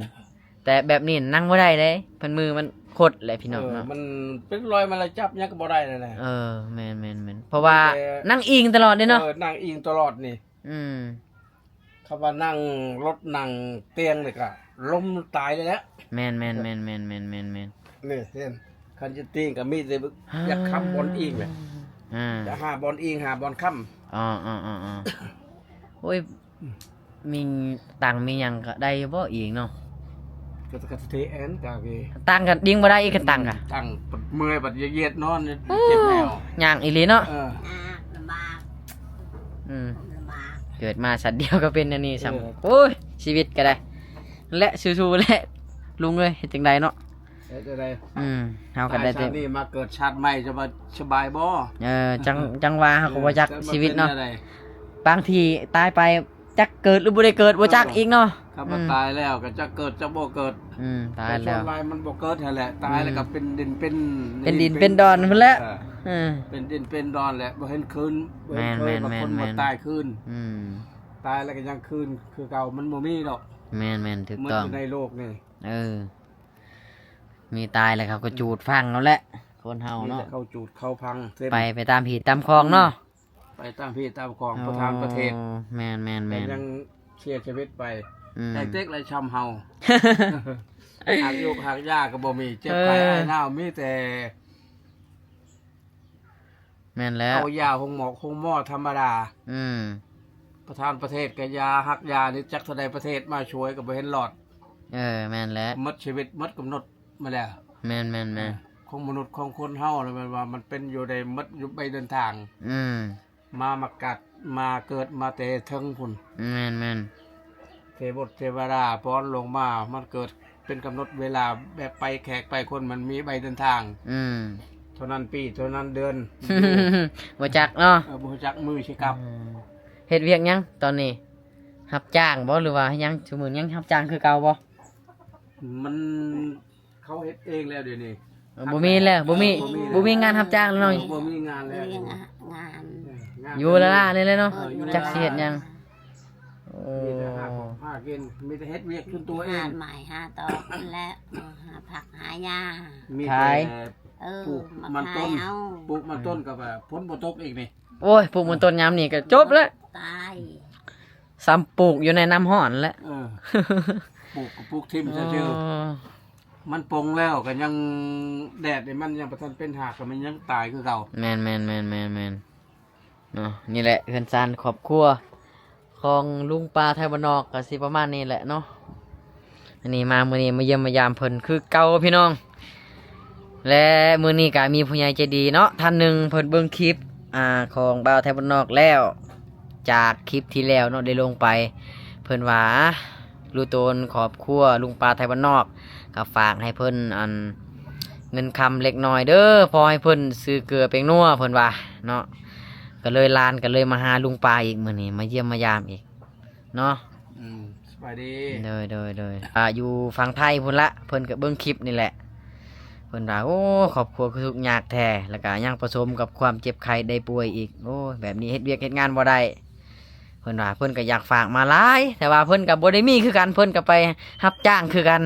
ແຕ່ແບບນີ້ນັ່ງບໍ່ໄດ້ເດ້ ເພິ່ນມືມັນຄົດແຫຼະພີ່ນ້ອງເນາະ. ເອີ ມັນເປັນລອຍ ມັນລະຈັບຫຍັງກໍບໍ່ໄດ້ແລ້ວ. ເອີ ແມ່ນໆໆ ເພາະວ່ານັ່ງອີງຕະຫຼອດເດ້ເນາະ. ເອີ ນັ່ງອີງຕະຫຼອດນີ້. ອືມ ຄຳວ່ານັ່ງລົດນັ່ງຕຽງນີ້ກໍລົ້ມຕາຍເລີຍແຫຼະ. ແມ່ນໆໆໆໆໆ ນີ້ເຫັນ ຄັນຈະຕີງກໍມີແຕ່ຢາກຄ້ຳບ່ອນອີງແຫຼະ. ອ່າ ຢາກຫາບ່ອນອີງ ຫາບ່ອນຄ້ຳ. ອໍໆໆໆ ໂອ້ຍ ມີຕັ່ງ ມີຫຍັງກໍໄດ້ຢູ່ບໍ່ອີງເນາະ? ກໍ ກໍສະເຕແອນກະເວ ຕັ້ງກັນດິງບໍ່ໄດ້ອີກ ຄັນຕັ້ງກະ ອືມ ຕັ້ງເມື່ອຍບັດຢຽດໆນອນ ເຈັບແອວ. ຍ່າງອີ່ຫຼີເນາະ. ເອີ ອືມ ລຳບາກ ເກີດມາຊາດດຽວກໍເປັນແນວນີ້ຊ້ຳ. ເອີ ໂອ້ຍ ຊີວິດກໍໄດ້ ແລະ ສູ້ໆແຫຼະລຸງເອີຍ ເຮັດຈັ່ງໃດເນາະ? ເຮັດຈັ່ງໃດ? ອືມ ເຮົາກໍໄດ້ແຕ່ ຕາຍຊາດນີ້ມາເກີດຊາດໃໝ່ ຈະວ່າສະບາຍບໍ່? ເອີ ຈັ່ງ ຈັ່ງວ່າເຮົາກໍບໍ່ຈັກຊີວິດເນາະ. ບາງທີຕາຍໄປຈັກເກີດຫຼືບໍ່ໄດ້ເກີດ ບໍ່ຈັກອີກເນາະ. ຄັນວ່າ ອືມ ຕາຍແລ້ວກໍຈັກເກີດຈັກບໍ່ເກີດ. ອືມ ຕາຍແລ້ວ ແຕ່ສ່ວນຫຼາຍມັນບໍ່ເກີດຫັ້ນແຫຼະ. ຕາຍແລ້ວກໍເປັນດິນເປັນ ເປັນດິນເປັນດອນພຸ້ນແຫຼະ. ເອີ ເອີ ເປັນດິນເປັນດອນແຫຼະ ບໍ່ເຫັນຄືນ ບໍ່ເຫັນເຄີຍວ່າຄົນມາຕາຍຄືນ. ອືມ ຕາຍແລ້ວກໍຍັງຄືນຄືເກົ່າ ມັນບໍ່ມີດອກ. ແມ່ນໆ ຖືກຕ້ອງ ໝົດຢູ່ໃນໂລກນີ້. ເອີ ມີຕາຍແລ້ວເຂົາກໍຈູດຝັງເອົາແຫຼະ ຄົນເຮົາເນາະ. ມີແຕ່ເຂົາຈູດເຂົາຝັງ ໄປ ໄປຕາມຮີດຕາມຄອງເນາະ. ໄປຕາມພີດຕາມຂອງ ໂອ້ ປະທານປະເທດ. ແມ່ນໆໆ ແຕ່ຍັງເສຍຊີວິດໄປ. ອືມ ແຮງເຕັກແລະຊຳເຮົາ ຫາກຢູກຫາກຢາກໍບໍ່ມີ ເຈັບໄຂ້ ເອີ ໄອໜາວ ມີແຕ່ ແມ່ນແລ້ວ ເອົາຢາໂຮງໝໍ ໂຮງໝໍທຳມະດາ. ອືມ ປະທານປະເທດກໍຢາ ຮັກຢານີ້ ຈັກເທົ່າໃດປະເທດມາຊ່ວຍກໍບໍ່ເຫັນລອດ. ເອີ ແມ່ນແຫຼະ ໝົດຊີວິດ ໝົດກຳນົດ ມາແລ້ວ. ແມ່ນໆໆ ເອີ ຂອງມະນຸດຂອງຄົນເຮົາລະແມ່ນວ່າມັນເປັນຢູ່ໄດ້ໝົດ ຢູ່ໃບເດີນທາງ. ອືມ ມາ ມາກັດ ມາເກີດມາແຕ່ເທິງພຸ້ນ. ແມ່ນໆ ເທບົດເທວະດາປ້ອນລົງມາ ມັນເກີດເປັນກຳນົດເວລາ ແບບໄປແຂກໄປຄົນ ມັນມີໃບເດີນທາງ. ອືມ ເທົ່ານັ້ນປີ ເທົ່ານັ້ນເດືອນ. ບໍ່ຈັກເນາະ. ເອີ ບໍ່ຮູ້ຈັກມື້ຊິກັບ. ເອີ ເຮັດວຽກຫຍັງຕອນນີ້? ຮັບຈ້າງບໍ່ ຫຼືວ່າຫຍັງ? ຊຸມື້ນີ້ຍັງຮັບຈ້າງຄືເກົ່າບໍ່? ມັນ ເຂົາເຮັດເອງແລ້ວດຽວນີ້. ເອີ ບໍ່ມີແລ້ວ ບໍ່ມີ ເອີ ບໍ່ມີແລ້ວ ບໍ່ມີງານຮັບຈ້າງແລ້ວເນາະ. ເອີ ບໍ່ມີງານແລ້ວ ບໍ່ມີງານ ເອີ ງານ ຢູ່ລ້າໆນີ້ແຫຼະເນາະ. ເອີ ຢູ່ລ້າໆ ຈັກຊິເຮັດຫຍັງ. ໂອ້ ມີແຕ່ຫາ ຫາກິນ ມີແຕ່ເຮັດວຽກສ່ວນຕົວເອງ ຫາໄມ້ຫາຕອກຫັ້ນແຫຼະ ຫາຜັກຫາຫຍ້າ ມີແຕ່ ຂາຍ ເອີ ປູກມັນຕົ້ນ ມາຂາຍເອົາ ປູກມັນຕົ້ນກໍວ່າຝົນບໍ່ຕົກອີກນີ້. ໂອ້ຍ ປູກມັນຕົ້ນຍາມນີ້ກໍຈົບແລ້ວ ຕາຍ ສ່ຳປູກຢູ່ໃນນ້ຳຮ້ອນແຫຼະ. ເອີ ປູກກໍປູກຖິ້ມ ອໍ ຊື່ໆ ມັນປົງແລ້ວກໍຍັງ ແດດນີ້ມັນຍັງບໍ່ທັນເປັນຮາກ ກໍມັນຍັງຕາຍຄືເກົ່າ. ແມ່ນໆໆໆໆ ເນາະ. ນີ້ແຫຼະເຮືອນຊານຄອບຄົວຂອງລຸງປ້າໄທບ້ານນອກ ກໍຊິປະມານນີ້ແຫຼະເນາະ. ອັນນີ້ມາມື້ນີ້ມາຢ້ຽມມາຢາມເພິ່ນຄືເກົ່າພີ່ນ້ອງ. ແລະ ມື້ນີ້ກໍມີຜູ້ໃຫຍ່ໃຈດີເນາະ ທ່ານໜຶ່ງ ເພິ່ນເບິ່ງຄລິບ ອ່າ ຂອງບ່າວໄທບ້ານນອກແລ້ວ ຈາກຄລິບທີ່ແລ້ວເນາະ ໄດ້ລົງໄປ ເພິ່ນວ່າ ລູກໂຕນຄອບຄົວລຸງປ້າໄທບ້ານນອກ ກໍຝາກໃຫ້ເພິ່ນ ອັນ ເງິນຄຳເລັກນ້ອຍເດີ ພໍໃຫ້ເພິ່ນຊື້ເກືອແປ້ງນົວ ເພິ່ນວ່າເນາະ. ກໍເລີຍ ຫຼານກໍເລີຍມາຫາລຸງປ້າອີກ ມື້ນີ້ມາຢ້ຽມມາຢາມອີກເນາະ. ອືມ ສະບາຍດີ. ໂດຍໆໆ ອ່າ ຢູ່ຝັ່ງໄທພຸ້ນລະ ເພິ່ນກໍເບິ່ງຄລິບນີ້ແຫຼະ ເພິ່ນວ່າ ໂອ້ ຄອບຄົວຄືທຸກຍາກແທ້ ແລ້ວກໍຍັງປະສົມກັບຄວາມເຈັບໄຂ້ໄດ້ປ່ວຍອີກ. ໂອ້ ແບບນີ້ເຮັດວຽກເຮັດງານບໍ່ໄດ້ ເພິ່ນວ່າ. ເພິ່ນກໍຢາກຝາກມາຫຼາຍ ແຕ່ວ່າເພິ່ນກໍບໍ່ໄດ້ມີຄືກັນ ເພິ່ນກໍໄປຮັບຈ້າງຄືກັນ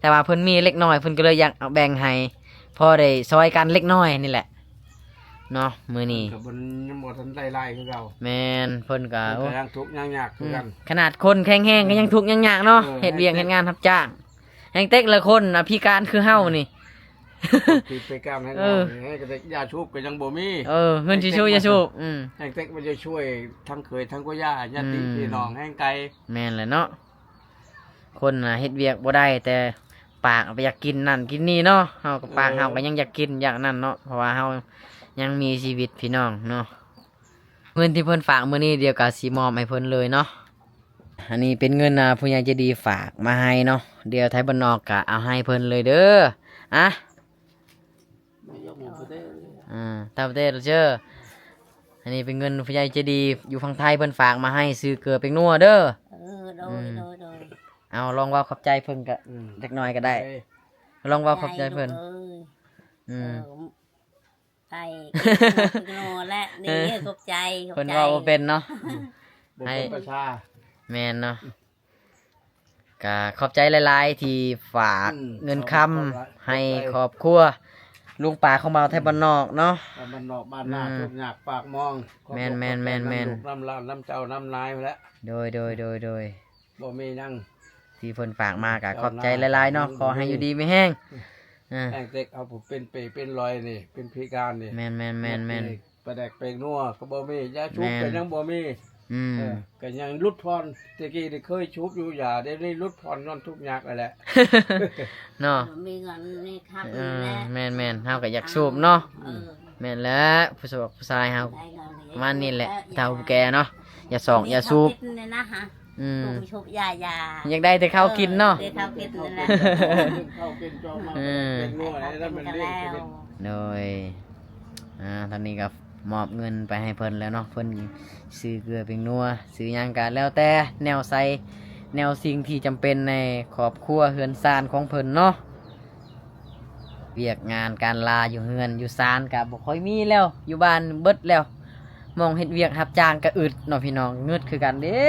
ແຕ່ວ່າເພິ່ນມີເລັກນ້ອຍ ເພິ່ນກໍເລີຍຢາກເອົາແບ່ງໃຫ້ ພໍໄດ້ຊ່ອຍກັນເລັກນ້ອຍນີ້ແຫຼະເນາະ. ມື້ນີ້ເພິ່ນກໍບໍ່ ຍັງບໍ່ທັນໄດ້ຫຼາຍຄືເກົ່າ. ແມ່ນ ເພິ່ນກໍ ເພິ່ນກໍ ໂອ້ ຍັງທຸກຍັງຍາກຄືກັນ. ອືມ ຂະໜາດຄົນແຂງແຮງກໍຍັງທຸກຍັງຍາກເນາະ. ເອີ ເຮັດວຽກເຮັດງານຮັບຈ້າງ ແຮງເຕັກລະຄົນນະພິການຄືເຮົານີ້ ທີ່ໄປການໃຫ້ ເອີ ເຮົານີ້ ແຮງເຕັກຢາສູບກໍຍັງບໍ່ມີ. ເອີ ເງິນຊິຊື້ຢາສູບ. ອືມ ແຮງເຕັກມັນຈະຊ່ວຍທັງເຂີຍທັງກົວຍ່າ ຍາດຕິ ອືມ ພີ່ນ້ອງແຮງໄກ. ແມ່ນແຫຼະເນາະ ຄົນນະເຮັດວຽກບໍ່ໄດ້ ແຕ່ປາກໄປຢາກກິນນັ້ນກິນນີ້ເນາະ. ເຮົາກໍ ເອີ ປາກເຮົາກໍຍັງຢາກກິນຢາກນັ້ນເນາະ ເພາະວ່າເຮົາຍັງມີຊີວິດພີ່ນ້ອງເນາະ. ເງິນທີ່ເພິ່ນຝາກມື້ນີ້ ດຽວກໍຊິມອບໃຫ້ເພິ່ນເລີຍເນາະ. ອັນນີ້ເປັນເງິນ ອ່າ ຜູ້ໃຫຍ່ໃຈດີຝາກມາໃຫ້ເນາະ ດຽວໄທບ້ານນອກກະເອົາໃຫ້ເພິ່ນເລີຍເດີ. ອ່ະ ມາຍົກມືເດີ. ອ່າ ຕາມເດເຈີ ອັນນີ້ເປັນເງິນຜູ້ໃຫຍ່ໃຈດີຢູ່ຝັ່ງໄທ ເພິ່ນຝາກມາໃຫ້ຊື້ເກືອແປ້ງນົວເດີ. ເອີ ໂດຍ ອືມ ໂດຍ ໂດຍ ເອົາ ລອງເວົ້າຂອບໃຈເພິ່ນກະ ອືມ ຈັກໜ້ອຍກະໄດ້ ເອີ ລອງເວົ້າຂອບໃຈເພິ່ນ ໃຫຍ່ລູກເອີຍ ອືມ ເອີ ໄປເກັບແປ້ງນົວແຫຼະ ນີ້ ເອີ ຂອບໃຈ ຂອບໃຈ ເພິ່ນເວົ້າບໍ່ເປັນເນາະ ອືມ ບໍ່ເປັນພາສາ ແມ່ນເນາະ ກະຂອບໃຈຫຼາຍໆ ທີ່ຝາກ ອືມ ເງິນຄຳໃຫ້ຄອບຄົວລຸງປາຂອງບ່າວໄທບ້ານນອກເນາະ ບ້ານນອກບ້ານນາ ອືມ ທຸກຍາກປາກມອງ ແມ່ນໆໆໆ ຂອບໃຈນຳລູກນຳຫຼານ ນຳເຈົ້ານຳນາຍພຸ້ນແຫຼະ ໂດຍໆໆໆ ບໍ່ມີຫຍັງ ທີ່ເພິ່ນຝາກມາກະຂອບໃຈຫຼາຍໆເນາະ ເຈົ້ານາຍ ຂໍໃຫ້ຢູ່ດີມີແຮງ ອືມ ອ່າ ແຮງເຕັກເຮົາຜູ້ເປັນເປເປັນລອຍນີ້ ເປັນພິການນີ້ ແມ່ນໆໆໆ ປາແດກແປ້ງນົວກໍບໍ່ມີ ຢາສູບ ແມ່ນ ກໍຍັງບໍ່ມີ ອືມ ເອີ ກໍຍັງຫຼຸດຜ່ອນ ແຕ່ກີ້ນີ້ເຄີຍສູບຢູ່ຢາ ດຽວນີ້ຫຼຸດຜ່ອນຍ້ອນທຸກຍາກນັ້ນແຫຼະ ເນາະ ບໍ່ມີເງິນມີຄຳ ເອີ ນີ້ແຫຼະ ແມ່ນໆ ເຮົາກໍຢາກສູບເນາະ ເອີ ແມ່ນແຫຼະ ຜູ້ສາວຜູ້ຊາຍເຮົາ ປະມານນີ້ແຫຼະ ເຖົ້າຜູ້ແກ່ເນາະ ຢ່າສອງຢ່າສູບ ອືມ ສູບຢາຢາ ຢາກໄດ້ແຕ່ເຂົ້າກິນເນາະ ເອີ ໄດ້ເຂົ້າກິນນັ້ນແຫຼະ ເຂົ້າກິນຈອມມາ ອືມ ເປັນນົວ ເຂົ້າກິນກໍແລ້ວ ໂດຍ ອ່າ ຕອນນີ້ກໍມອບເງິນໄປໃຫ້ເພິ່ນແລ້ວເນາະ ເພິ່ນຊື້ເກືອແປ້ງນົວ ຊື້ຫຍັງກໍແລ້ວແຕ່ແນວໃຊ້ ແນວສິ່ງທີ່ຈຳເປັນໃນຄອບຄົວເຮືອນຊານຂອງເພິ່ນເນາະ. ວຽກງານການລາຢູ່ເຮືອນຢູ່ຊານກະບໍ່ຄ່ອຍມີແລ້ວ ຢູ່ບ້ານເບິດແລ້ວ ໝ່ອງເຮັດວຽກຮັບຈ້າງກະອຶດເນາະພີ່ນ້ອງ ງຶດຄືກັນເດ້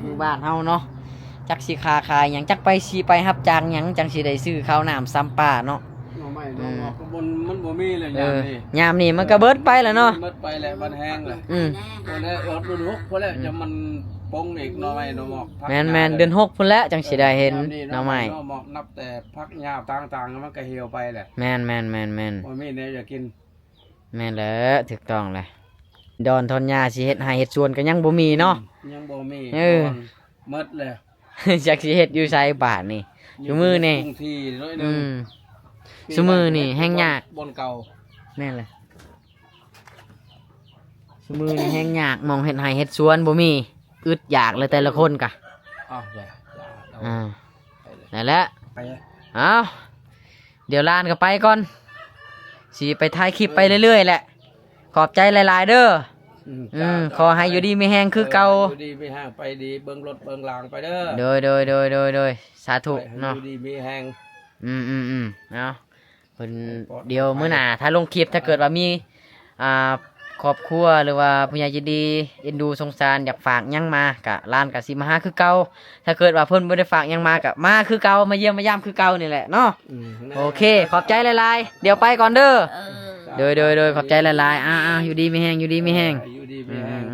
ຢູ່ບ້ານເຮົາເນາະ ຈັກຊິຄ້າຂາຍຫຍັງ ຈັກໄປຊິໄປຮັບຈ້າງຫຍັງ ຈັ່ງຊິໄດ້ຊື້ເຂົ້ານ້ຳຊຳປາເນາະ ໜໍ່ໄມ້ໜໍ່ງອກ ອືມ ກໍບໍ່ ມັນບໍ່ມີແລ້ວ ເອີ ຍາມນີ້ ຍາມນີ້ມັນກໍເບິດໄປແລ້ວເນາະ ເບິດໄປແລ້ວ ມັນແຫ້ງແລ້ວ ອືມ ພໍແລ້ວ ເດືອນຫົກພໍແລ້ວ ອືມ ຈະມັນປົງອີກ ໜໍ່ໄມ້ໜໍ່ງອກ ແມ່ນໆ ເດືອນຫົກພຸ້ນແຫຼະ ຈັ່ງຊິໄດ້ເຫັນ ເອີ ຍາມນີ້ ໜໍ່ໄມ້ ໜໍ່ໄມ້ໜໍ່ງອກ ນັບແຕ່ ຜັກຫຍ້າຕ່າງໆ ມັນກໍຫ່ຽວໄປແຫຼະ ແມ່ນໆໆໆ ບໍ່ມີແນວຈະກິນ ແມ່ນແຫຼະ ຖືກຕ້ອງແຫຼະ ດອນທ່ອນຫຍ້າຊິເຮັດໄຮ່ເຮັດສວນກໍຍັງບໍ່ມີເນາະ ອືມ ຍັງບໍ່ມີ ເອີ ເພາະວ່າໝົດແລ້ວ ຈັກຊິເຮັດຢູ່ໃສບາດນີ້ ຢູ່ ຊຸມື້ນີ້ ໃນກຸງທີ່ໜ້ອຍໜຶ່ງ ອືມ ຊຸມື້ນີ້ແຮ່ງຍາກ ບ່ອນເກົ່າ ແມ່ນແຫຼະ ຊຸມື້ນີ້ແຮ່ງຍາກ ໝ່ອງເຮັດໄຮ່ເຮັດສວນບໍ່ມີ ອຶດຢາກເລີຍແຕ່ລະຄົນກະ ເອົາ ໄປ ອ່າ ໄປເລີຍ ນັ້ນແຫຼະ ໄປເລີຍ ເອົາ ດຽວຫຼານກໍໄປກ່ອນ ຊິໄປຖ່າຍຄລິບໄປເລື້ອຍໆແຫຼະ ຂອບໃຈຫຼາຍໆເດີ ອືມ ອືມ ຈ້າ ຂໍໃຫ້ຢູ່ດີມີແຮງຄືເກົ່າ ເອີ ຢູ່ດີມີແຮງ ໄປດີ ເບິ່ງລົດເບິ່ງລາງໄປເດີ ໂດຍໆໆໆ ສາທຸເນາະ ຢູ່ດີມີແຮງ ອືມໆໆ ເອົາ ເພິ່ນ ດຽວມື້ໜ້າຖ້າລົງຄລິບ ຖ້າເກີດວ່າມີ ອ່າ ຄອບຄົວ ຫຼືວ່າຜູ້ໃຫຍ່ໃຈດີເອັນດູສົງສານ ຢາກຝາກຫຍັງມາ ກະຫຼານກະຊິມາຫາຄືເກົ່າ ຖ້າເກີດວ່າເພິ່ນບໍ່ໄດ້ຝາກຫຍັງມາ ກະມາຄືເກົ່າ ມາຢ້ຽມມາຢາມຄືເກົ່ານີ້ແຫຼະເນາະ ອືມ ໂອເຄ ຂອບໃຈຫຼາຍໆ ດຽວໄປກ່ອນເດີ ເອີ ໂດຍໆໆ ຂອບໃຈຫຼາຍໆ ອ່າໆ ຢູ່ດີມີແຮງ ຢູ່ດີມີແຮງ ເອີ ຢູ່ດີມີແຮງ ອືມ